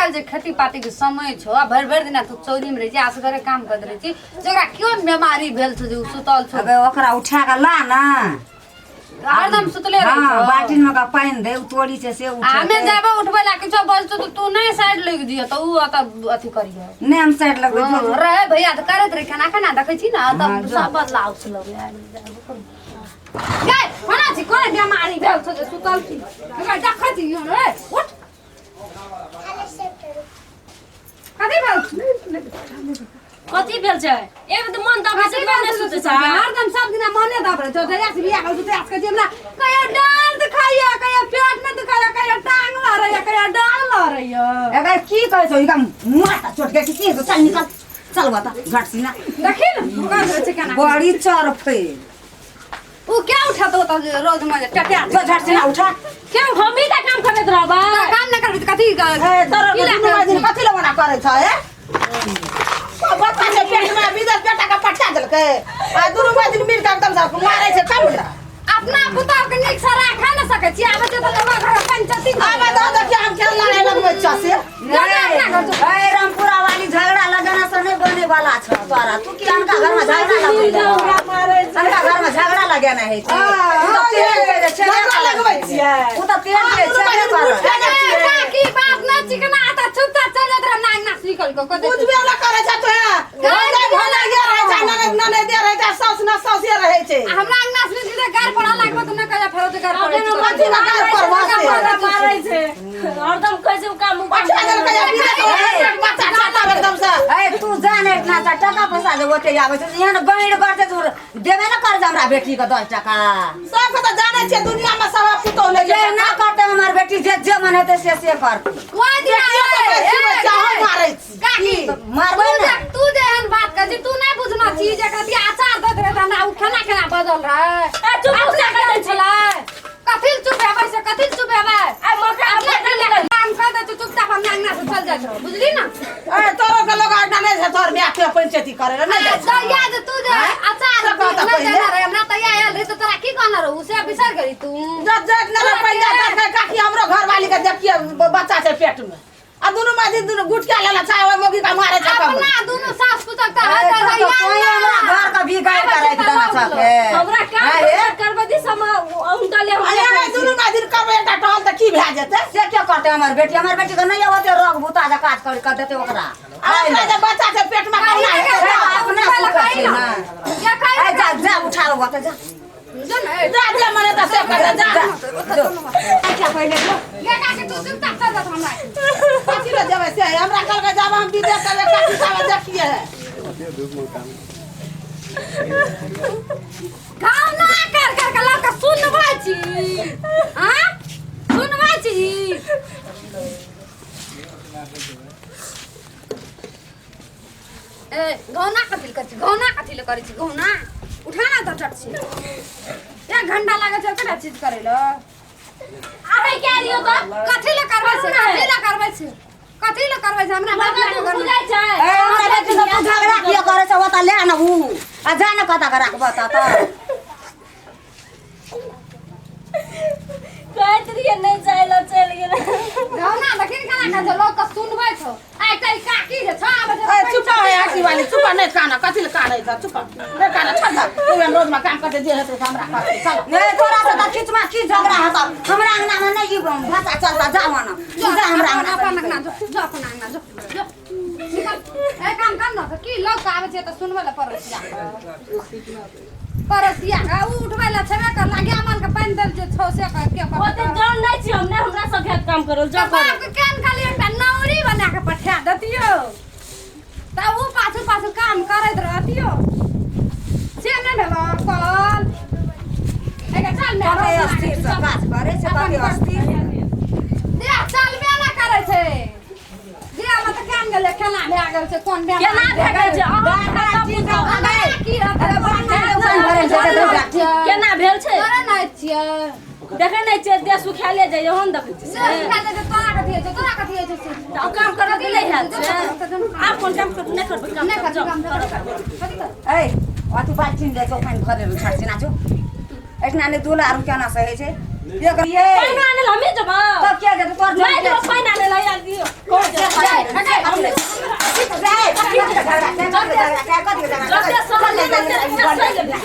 काल्हि जे खेती पाती के समय छौ आ भरि भरि दिना तू चौरी में रहै छी, असगरे काम करैत रहै छी, जकरा क्यों बीमारी भेल छौ जे उ सुतल छौ? अबे ओकरा उठा के ला ना। हरदम सुतले रहै हाँ छौ। बाल्टीन में का पानि दे, उ तोरी छै से आ हमे उठेतै। जाबे उठबै ला किछो बजतौ तऽ तू नहि साइड लागि दियह तऽ उ अतऽ अथी करियह। नहि हम साइड लगबै। हाँ, रहे भैया तऽ करैत रहे खाना, खाना देखै छी ना तब हाँ, जो। सब बदलाव छल। गै कोना छी, कोन बेमारी भेल छौ जे सुतल छी? एकरा देखै छी यौ रे, उठ। कथी भेल छौ? कथी भेल छै? एक तऽ मन दबे छै, कथी मन भेल नहि छौ? सुतै छै। हरदम सब दिना मने दबरे छौ। जहिया से बियाह भेल छौ तहिया से कहै छी हमरा कहियो डाँड़ दुखाइया, कहियो पेट में दुखाइया, कहियो टांग लड़ैया, कहियो डाँड़ लड़ैया। एकर की कहै छौ? ई माथा चोट के की छौ? चल निकल, चल बता झट सीना। देखी ने कहैत रहै छै केना। बड़ी चरफे। उ क्या उठेतो तऽ रोज में टटा जो झट सीना उठा। क्यों हम ही तऽ काम करैत रहबै? काम न करबी तऽ कथी? ए तोरा की लए दुनू करै दिन छी? कथी लए ओना करै छ? ए बच्चा छै पेट में, विदेश बेटा के पठा देलकै आ दुनू दिन मिल के एकदम से मारै छै कम ना। अपना पुतोह के नीक से राखा न सकै छी, आबै छै तऽ लोक घर पंचायती आबे दऽ देखिए हम केना लड़ाइ लगबै छ से। अपना घर जो। ए रामपुरा वाली, झगड़ा लगाना से नहीं बने वाला छ तोरा। तू की अनका घर में झगड़ा लगबै? अनका घर में झगड़ा लगेना है छै। उ तऽ तेल के जे छेबे झगड़ा करत। लगबै छियै। उ तऽ तेल के छेबे करत। ए, काकी, बात न चिकना आता, चुपचाप चल जात रहे नाक नाक निकल के कह दे। बुझबे न करै छ तो। भले भले ये रहै छै, ननद ननदे रहै छै, साउस न साउसे रहै छै। आ हमरा अंगना से निकल गार पड़ा लागबो तऽ न कहिया फेरो जे गार पड़ै छै। कथी लए गार पड़बा से? मारै छै हरदम, कहै छै उ काम उ काम। पठा देलकै आ विदेश बच्चा छाता एकदम से। ए तू जाने इतना सा टका पैसा जे ओते आबै छै, एहन गैर करते तू देबे न कर हमरा बेटी के 10 टका। सबके तऽ जानै छियै, दुनिया में सब पुतोह ले जे ना करते हमर बेटी, जे जे मन हेतै से से करते। ओहि दिना बेटियो के ए, बेटी ए, बच्चा हम मारै छी। काकी, मारबै तू ने। तू जे एहन बात कहै छी, तू नहि बुझना छी जे कथी अचार दैत रहै तऽ हमरा उ केना केना बजल रहै। ए, चुप अपना से केहन छलै? कथी लए चुप हेबै से? कथी लए चुप हेबै? आ मौका अपना की लए कऽ काम कऽ दै छौ, चुपचाप हमरा अंगना से चल जाइत रहो, बुझली ना? ए तोरो के लोग नहि छै, तोहर माय के पंचायती करे रे नहि जाइ छै। दहिया जे तू जे अचार से कहता नहि पहिले। देने रहे हमरा, तहिया आयल रही तऽ तोरा की कहने रहू से बिसरि गेली तू? जब जब नहि पहिले कहलकै, काकी, हमरो घरवाली के देखिए बच्चा छै पेट में आ दुनू मादी दुनू गुटका लेला चाहे ओहि मौगी के मारे छै कम। अपना दुनू सास पुतक तऽ ए, होइत तू रहै तऽ कोई हमरा घर के भी गाय के राखि देना छके। हमरा काम ए, हे, करबै दिस हम उनटा ले। आ एहे दुनू मादी करबै एकटा टहल तऽ की भए जेतै? से के करते हमर बेटी? हमर बेटी के नहीं ओते रोग भूता जे काज कर कर देते ओकरा। आ ओकरा जे बच्चा छै पेट में कहुना हेतै से तऽ? अपना सुख छै ना। ए जा जा, उठाओ ओते जा। जो ने, जा जे मने तऽ से करतै जा। जा जो। अच्छा पहिले जो। गे काकी, तू चुपचाप चल जा हमरा। कथी लए जेबै से? हमरा कहलकै जाब हम विदेश चलबै काकी साहब देखिए। गाना कर कर के लड़का सुनबै छी, हाँ सुनबै छी। ए गौना कथी लए करै छी? गौना कथी लए करै छी? गौना उठा ना तऽ चट छी, एक घंटा लागै छै ओकरा चीज करै लए। अरे के लियो तऽ? कथी लए करबै छै? कथी लए करबै छै? कथी लए करबै छै? हमरा बाप माय के घरमे बुझाइ छै। ए हमरा बेटी से तू झगड़ा किया करे छ? ओता ले न उ आ जा न, कता के राखब त त कहैत रहियै नहि जाइ लए, चलि गेलै। गौना देखी ने केना करै छै, लोक के सुनबै छौ। आ एकटा ई काकी जे छौ आबै छै। ए चुप है आँखी वाली, चुप, नहि काना। कथी लए कानै छ? चुप, नहि काना, छोड़ दे। तू एहन रोजमे काम करते जे हेतै से हमरा करतै, चल। नहीं तोरा से त खिचमा की झगड़ा हेतौ? हमरा अंगना में नहीं ई भाषा चलता। जा ना तू, जा हमरा अंगना से। अपन अंगना जो, जो अपन अंगना जो, जो निकल। ए काम कर न तऽ की लोक के आबै छै तऽ सुनबै लए पड़ोसिया के, पड़ोसिया के उ उठबै लए छेबे कर लागे। अमन के पानि देल जे छौ से के के ओते जान नहि छी हम, नहि हमरा सब हेत काम करल, जा तऽ बाप के केन खाली एकटा नौरी बना के पठा देतियौ तऽ उ पाछू पाछू काम करैत रहतियौ, से नहि भेलौ कल। एके चल ने। कते अस्थिर से काज करे छै, कते अस्थिर। देह चलबे नहि करै छै। देह मे तऽ केन गेलै, केना भए गेल छै, कोन बेमारी? केना भए गेल छै? अहाँ बार बार चीज आ गया की रहतै? केना भेल छै? तोरे नहि छियै। देखै नहि छियै, देह सुखायले जाइए, हम देखै से छियै। सुखा जाइ छै, तोरा कथी होइ छै? तोरा कथी होइ छै से? तऽ आब काम करऽ के नहि हैत से? आब कोन काम करबै? नहि करबै काम। नहि करबै जाउ, काम। करब। कथी करबै? ए अथी बाल्टीन दै छौ, पानि भरे छाड़ छै नाचो। एहिठिना नहि दूल्हा आरू केना सहै छै? ये करिए पानि आने ला हमे जेबै तब क्या जेबै तोर नहि जेबै पानि आने ला यार दियो जते सहल ले जते सहि पानि आने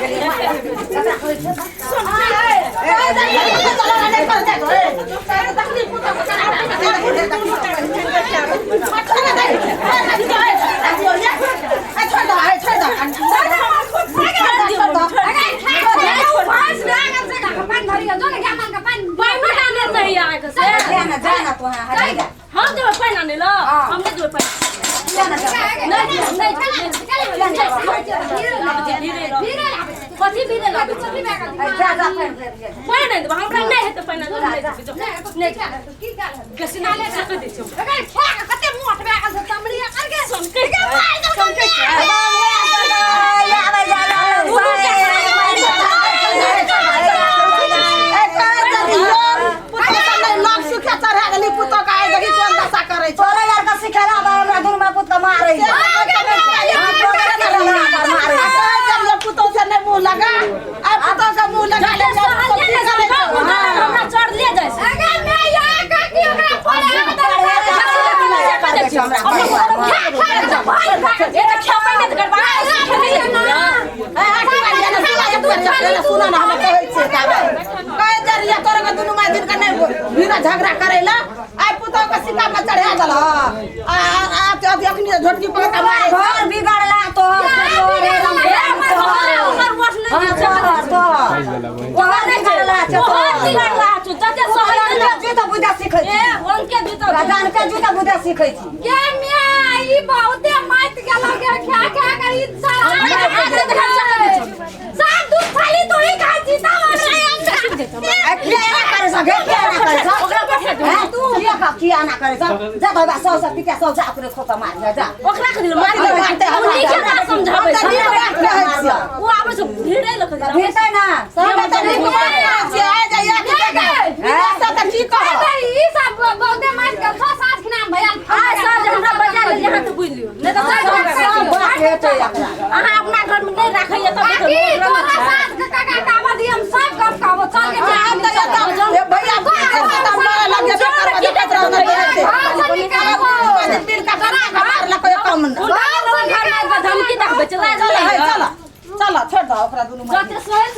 नहीं अहाँके से हम जेबै पानि आने ला हम नहि जेबै पानि नहीं नहीं कथी भी नहीं लाबै छै पानि नहि देबै हमरा नहि हेतै पानि आने ला नहि बेसी नहि सकै दै छै हमरा चढ़ ले जाइ छै झगड़ा करे ला आई पुतोह के सिक्का पर चढ़ा दल आ आ अखनी झोटकी पकड़ के मारे घर बिगड़ला तोहर जूता बुदा सीखै छी किया करे सके किया ना करे सब तू किया का किया ना करे सब जा बाबा सौ सौ पिता सौ जा ओकरे खोपा मार जा जा ओकरा के मार मारते हम समझाबै ओ आबै छै भिड़े लक भेटै ना सब त नीक मारना छै आ जाइया की सब त की कह हमरा बजा ले यहाँ तऽ बुझि लियौ नहि तऽ सब बात हेतै एकरा अहाँ अपना घर में नहीं राखैया तब भैया धमकी देखबै चला चल चल छोड़ दो ओकरा दुनू जते सहल